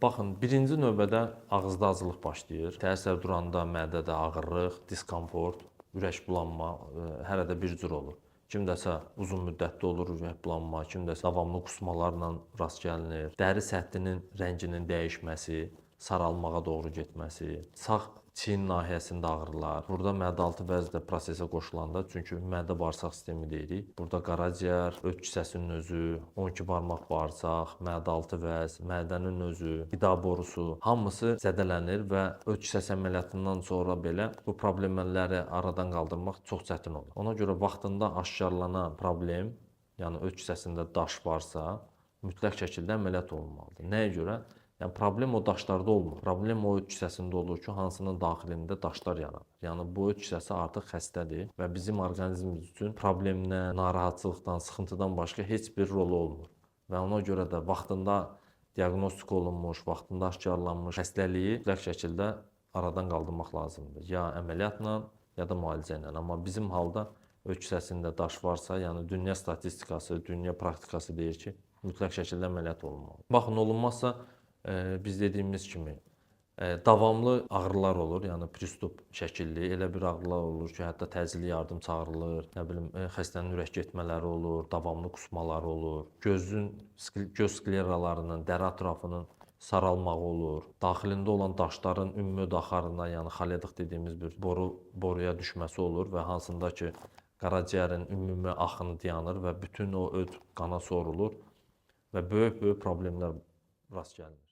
Baxın, birinci növbədə ağızda acılıq başlayır. Təhər-təhər duranda mədədə ağrılıq, diskomfort, ürək bulanma hələ də bir cür olur. Kimdəsə uzun müddətli olur ürək bulanma, kimdəsə davamlı qusmalarla rast gəlinir. Dəri səthinin rənginin dəyişməsi, saralmağa doğru getməsi, sağ çiyin nahiyəsində ağrılar. Burada mədə-altı vəz də prosesə qoşulanda, çünki mədə-bağırsaq sistemi deyirik. Burada qaraciyər, öd kisəsinin özü, 12 barmaq bağırsaq, mədə-altı vəz, mədənin özü, qida borusu hamısı zədələnir və öd kisəsi əməliyyatından sonra belə bu problemləri aradan qaldırmaq çox çətin olur. Ona görə vaxtında aşkarlanan problem, yəni öd kisəsində daş varsa, mütləq şəkildə əməliyyat olunmalıdır. Nəyə görə? Yəni problem o daşlarda olmur. Problem o öd kisəsində olur ki, hansının daxilində daşlar yaranır. Yəni bu öd kisəsi artıq xəstədir və bizim orqanizmimiz üçün problemdən, narahatçılıqdan, sıxıntıdan başqa heç bir rolu olmur. Və ona görə də vaxtında diaqnostika olunmuş, vaxtında aşkarlanmış xəstəliyi mütləq şəkildə aradan qaldırmaq lazımdır. Ya əməliyyatla, ya da müalicə ilə. Amma bizim halda öd kisəsində daş varsa, yəni dünya statistikası, dünya praktikası deyir ki, mütləq şəkildə əməliyyat olunmalıdır. Baxın, olunmazsa biz dediyimiz kimi davamlı ağrılar olur, yəni pristup şəkilli elə bir ağrılar olur ki, hətta təcili yardım çağırılır, nə bilim xəstənin ürək getmələri olur, davamlı qusmaları olur, gözün göz skleralarının, dəri ətrafının saralmağı olur, daxilində olan daşların ümumi öd axarına, yəni xoledix dediyimiz bir boruya düşməsi olur və hansında ki qaraciyərin ümumi axını dayanır və bütün o öd qana sorulur və böyük-böyük problemlər rast gəlinir.